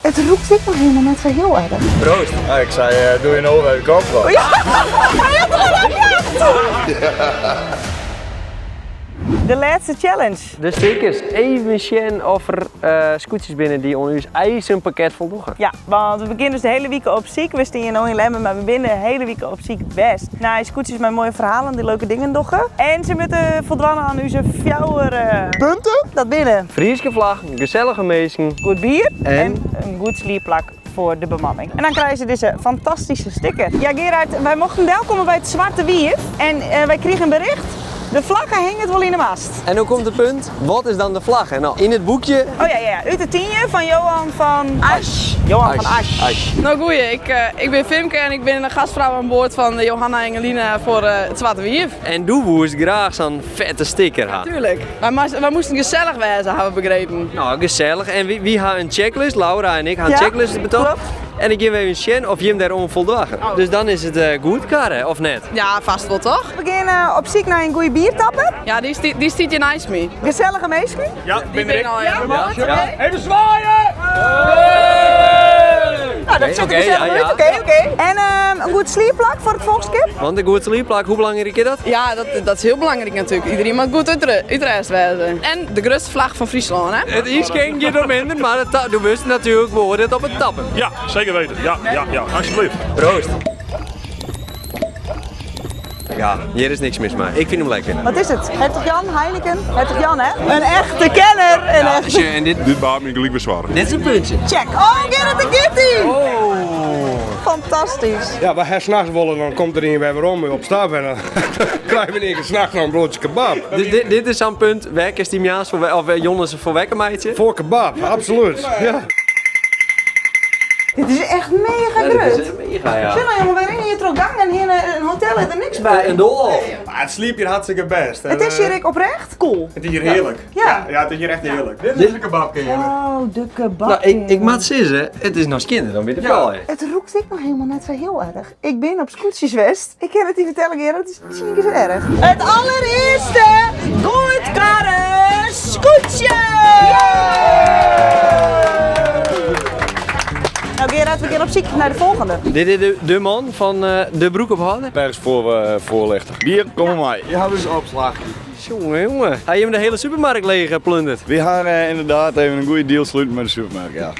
It rûkt ek noch hielendal net sa hiel erch. Proost. Ja, ik sei, doe je ogen uit de kop wel. Ja, hy hat der al op De lêste challenge. De stickers. Even sjen oft der skûtsjes binne dy't oan ús eisenpakket foldogge. Ja, want we begjinne dus de hiele wike op syk. We stean no yn Lemmer, mar we binne de hiele wike op syk west nei skûtsjes mei moaie ferhalen dy't leuke dingen dogge. En se moatte foldwaan oan ús fjouwer punten. Dat binne Fryske flaggen, gesellige minsken, goed bier en in goed sliepplak foar de bemanning. En dan krije se dizze fantastyske sticker. Ja Gerard, wy mochten delkomme by it Swarte Wief en wy krigen in bericht, de flagge hinget wol yn de mast. En no komt it punt, wat is dan de flagge? No, yn it boekje. Oh ja, ja, út de Tynje fan Johan van Asch. Johan van Asch. Asch. No goeie, ik bin Fimke en ik bin de gastfrou oan board fan Johanna Engeline foar it Swarte Wief. En doe woest graach sa'n fette sticker ha. Tuurlijk. Wy moasten gesellich wêze, ha we begrepen. No, gesellich. En wy ha in checklist, Laura en ik ha in Ja, checklist betocht. klopt. En ik gean even sjen of jim dêr oan foldogge. Oh. Dus dan is it goedkarre, of net? Ja, fêst wol toch? We gean op syk nei in goede biertapper. Ja, dy stiet hjir neist my. Gesellige minsken. Ja, Dy binne al, ja. Ja, ja. Even zwaaien! Nou, dat sjocht der Oké, gesellich ja, ja. út. Oké, oké. En in goed sliepplak foar it folchskip. Want in goed sliepplak, hoe belangryk is dat? Ja, dat is hiel belangryk natuerlik. Iderien moat goed útrêst wêze. En de grutste flagge fan Fryslân, hè? It ynskink giet wat minder, mar do wurdst natuerlik beoardield op it tappen. Ja, zeker weten. Ja, ja, ja. Alsjeblieft. Proost. Ja, hjir is niks mis mei. Ik fyn him lekker. Wat is it? Hertog Jan, Heineken? Hertog Jan, hè? In echte kenner! In Ja, echte... sjoch, en dit, Dit baart my gelyk wer soargen. dit is in puntsje. Check. Oh, Gerrit de Gitty! Oh. Fantastysk. Ja, we ha nachts wollen, dan komt der ien wer werom op stap en dan krije we in ien kear nachts noch in broadsje kebab. Dus dit is sa'n punt, wêr kinst dy moarns foar, of jûns foar wekker meitsje? Foar kebab, absolút. Ja. Dit is echt mega Ja, dit grut. is mega, ja. Sjoch nou jongen, we rinne hjir troch gangen hinne, in hotel is der niks by. In doolhof. Maar it sliept hjir hartstikke bêst. It is hjir ek oprecht cool. It is hjir hearlik. Ja. Ja, it is hjir echt hearlik. Dit is de kebabkeamer. Oh, de kebab. No, ik moat sizze, it is noch skjinner dan by de froulju. It rûkt ek noch hielendal net sa hiel erch. Ik bin op skûtsjes west. Ik kin it dy fertelle Gerard, it is tsien kear sa erch. It allerearste goedkarre skûtsje! No Gerard, we gean op syk nei de folgjende. Dit is de man fan de broekophâlder. Persvoorlichter. Bier, kom mar mei. Je ha dus opslach. Jonge, jonge. Ha jim de hiele supermerk leech plunderd? Wy ha ynderdaad even in goede deal sluten mei de supermerk, ja.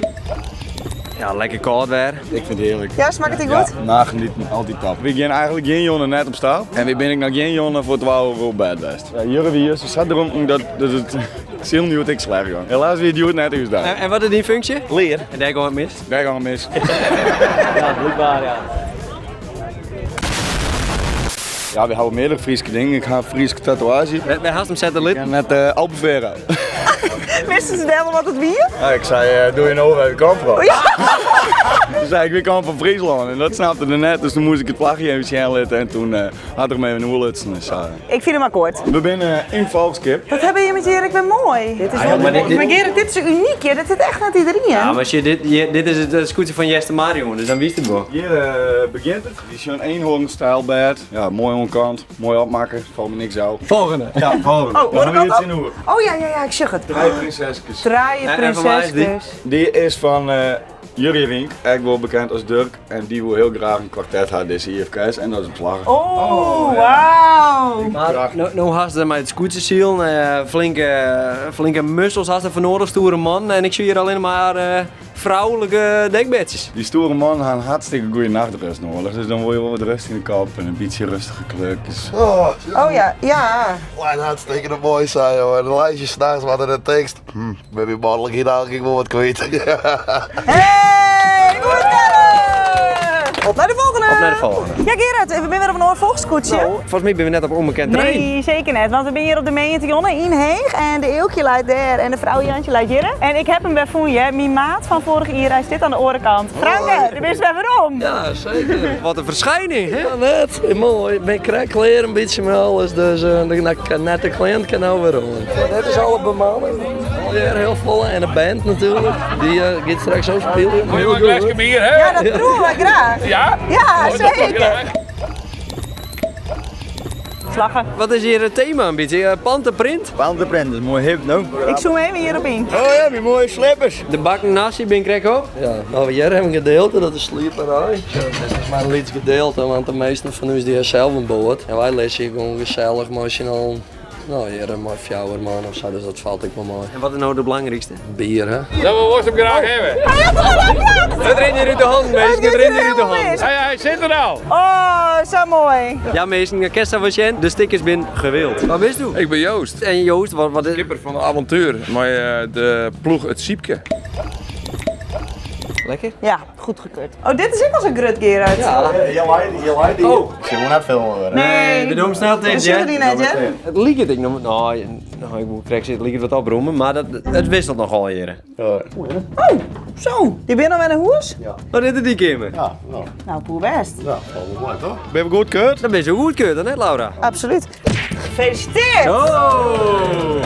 Ja, lekker kâld wer. Ik fyn it hearlik. Ja, smakket it goed? Ja, nagenieten, altyd top. Wy gean eigentlik gjin jûn net op stap en wy binne ek noch gjin jûn foar 12 oere op bêd west. Ja, hjir wie juster sa dronken dat dat it silen hjoed ek slecht gong. Helaas wie it hjoed net ús dei. En wat is dyn funksje? Lear. En dêr gong it mis? Dêr gong it mis. Ja, blykber ja. Ja, wy hawwe meardere Fryske dingen. Ik ha in Fryske tatoeaazje. Wêr hast him sette litten? Ik net uh, Albufeira. Wisten se dêr wol wat it wie? Ja, ik sei, uh, doe je ogen uit de kant van. Ja. Toen sei ik, wy komme fan Fryslân. En dat snapte er net, dus toen moast ik it flagje even sjen litte. En toen uh, hat er him even oerlutsen. Dus, uh, Ik fyn him akkoard. We binne yn folchskip. Wat hawwe jim it hjir ek wer moai. Dit is Ja, wel mar dit- Maar Gerrit, dit is unyk hjir. Dit sit echt net iderien. Ja, mar sjoch, dit, hjir- dit is it skûtsje fan Eastermar, jonge, dus dan witst it wol. Hjir uh, begjint it. Dy sjoen eenhoornstijlbêd. Ja, moai oan kant, moai opmakke, falt my niks ôf. Folgjende. Ja, folgjende. Oh, Dan oare ha we kant hjir tsjinoer. Oh ja, ja, ja, ik sjoch it. Trije prinseskes. Trije En fan wa is dy? prinseskes. Dy is fan uh, Jurje Wink, ek wol bekend as Durk. En dy woe hiel graach in kwartet ha dizze IFKS en dat is him slagge. Oh, wauw. Mar no, no hast der mei it skûtsjesilen uh, flinke, flinke muskels hast der foar nedich, stoere man. En ik sjoch hjir allinne mar uh, froulike dekbedsjes. Dy stoere mannen ha in hartstikke goede nachtrêst nedich, dus dan wol je wol wat rêst yn de kop en in bytsje rêstige kleurkes. Oh, Oh ja, ja. Leit hartstikke moai sa, joh. En dan lês je nachts wat yn de tekst. Hm, mei myn manlikheid eigentlik wol wat kwyt. Hey, goed Gerrit! Op nei de folgjende! Op nei de folgjende. Ja Gerrit, we binne wer op in oar folchskûtsje. No, folgens my binne we net op ûnbekend terrein. Nee, seker net, want we binne hjir op de Meentejûn yn Heech en de Eelkje leit dêr en de frou Jantje leit hjir. En ik ha him wer fûn, hear. Myn maat fan foarich jier, hy sit oan de oare kant. Franke, do bist wer werom. Ja, seker. Wat in ferskyning, hè? Ja, net. Moai. Ik bin krekt klear in bytsje mei alles, dus de nette klean kin no wer oan. Dit is alle bemanning. Allegear hiel folle. En de band natuerlik. Dy giet straks ook spyljen. Wol je in gleske bier, hè? Ja, dat proeve wy graach. Ja? Ja, Oh, dat seker. graach. Slagge. Wat is hjir it tema in bytsje? Panterprint? Panterprint, dat is moai hip, no? Ik zoom even hierop in. Oh ja, die mooie slippers. De bakken nasi bin krekt op. Ja, nou hjir hawwe we in gedeelte, dat is slieperij. Dat is mar in lyts gedeelte, want de measten fan ús dy hawwe sels in boat. En wy lizze hjir gewoan gesellich mei syn allen. No, hjir mei fjouwer man of sa, dus dat falt ek wol mei. En wat is no de belangrykste? Bier, hè? Dat wolst him graach hawwe. Hy hat al oppraat! It rint hjir út de hannen, minsken. It rint hjir út de hannen. Hy sit der al. Oh, sa moai. Ja, minsken, kinst sa wol sjen. De stickers binne gewild. Wa bisto? Ik bin Joost. En Joost, wat is... Skipper fan de Avontuur mei de ploech It Sypke. Lekker? Ja, goedgekeurd. Oh, dit is ek al sa'n grut, Gerard. Ja. Je leit hier. Oh. Ik sil net filmen wurde. Nee. We doen hem snel tegen. We zullen die net, hè? It liket ek noch, no, no, ik woe krekt sizze, it liket wat oprûme, mar dat, it wisselt nochal hjir. Oh, zo. Dy binne al wer nei hûs? Ja. Wat is it dy keamer? Ja, no. Nou, poerbêst. Ja, falt wol mei, toch? Ben je goedkeurd? Dan binne se goedkeurd, net Laura? Absoluut. Gefeliciteerd! Oh!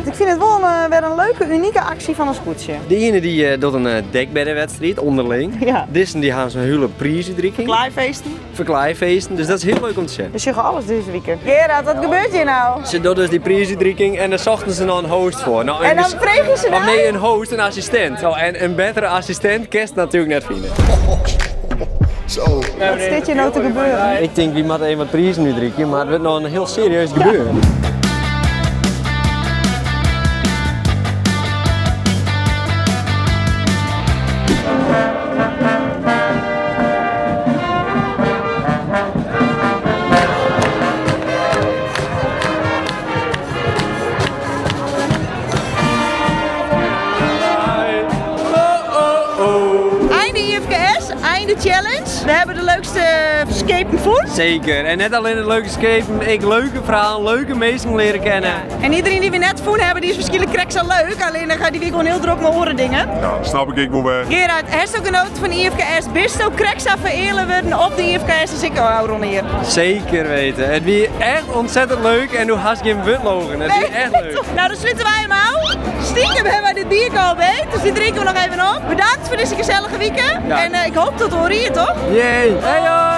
Ik vind het wel weer een leuke, unieke actie van een skûtsje. Diegene die docht in dekbeddenwedstriid onderling. Ja. Dizzen dy ha sa'n hiele priisútrikking. Klaaifeesten. Ferklaaifeesten, dus dat is hiel leuk om te sjen. We sjogge alles dizze wike. Gerard, wat gebeurt hjir no? Se dogge dus dy priisútrikking en dêr sochten se noch in host foar. No, En dan freegje se Of dy? nee, in host, in assistint. No, en in bettere assistint kinst natuerlik net fine. Zo. Wat stiet hjir no te gebeuren? Ik tink, wy moatte even wat prizen útrikje, mar it wurdt no in hiel serieus gebeuren. Einde IFKS, einde challenge. We hebben de leukste skepen fûn. Zeker. En net allinne leuke skepen, ek leuke ferhalen, leuke minsken leare kennen. En iedereen die we net fûn hawwe, dy is wierskynlik krekt sa leuk. Allinne dan dy wie gewoan hiel drok mei oare dingen. Ja, snap ik ek wol wer. Gerard, hasto genoten fan IFKS? Bisto krekt sa fereale wurden op de IFKS as ik ôfrûne jier? Zeker weten. It wie echt ontzettend leuk en do hast gjin wurd logen. It wie echt leuk. No, dan slute wy him ôf. Stiekem hawwe wy dit bier al beet, dus dy drinke we noch even op. Bedankt foar dizze gesellige wike. Ja. En ik hoopje tot oar jier, toch? Jee. Hey ho!